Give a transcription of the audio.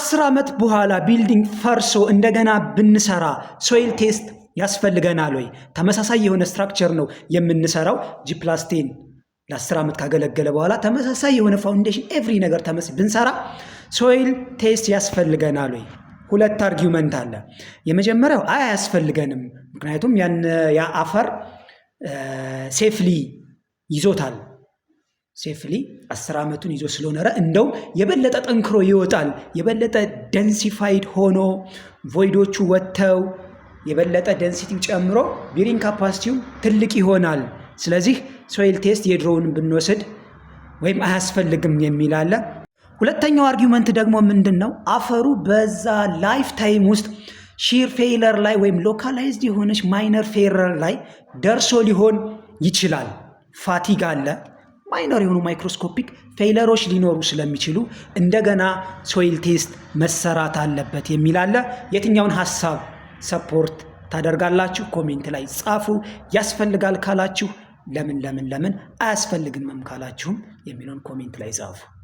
ከ10 ዓመት በኋላ building ፈርሶ እንደገና ብንሰራ soil test ያስፈልገናል ወይ? ተመሳሳይ የሆነ structure ነው የምንሰራው። G+10 ለ10 ዓመት ካገለገለ በኋላ ተመሳሳይ የሆነ foundation፣ every ነገር ተመሳሳይ ብንሰራ soil test ያስፈልገናል ወይ? ሁለት argument አለ። የመጀመሪያው አይ አያስፈልገንም፣ ምክንያቱም ያን ያ አፈር safely ይዞታል፣ safely 10 ዓመቱን ይዞ ስለኖረ እንደው የበለጠ ጠንክሮ ይወጣል። የበለጠ densified ሆኖ void ኦቹ ወጥተው የበለጠ density ው ጨምሮ bearing capacity ው ትልቅ ይሆናል። ስለዚህ soil test የድሮውን ብንወስድ ወይም አያስፈልግም የሚል አለ። ሁለተኛው argument ደግሞ ምንድን ነው? አፈሩ በዛ life time ውስጥ shear failure ላይ ወይም localized የሆነች minor failure ላይ ደርሶ ሊሆን ይችላል። Fatigue አለ፣ minor የሆኑ microscopic failure ኦች ሊኖሩ ስለሚችሉ እንደገና soil test መሰራት አለበት የሚል አለ። የትኛውን ሀሳብ support ታደርጋላችሁ? Comment ላይ ጻፉ። ያስፈልጋል ካላችሁ ለምን ለምን ለምን፣ አያስፈልግምም ካላችሁም የሚለውን comment ላይ ጻፉ።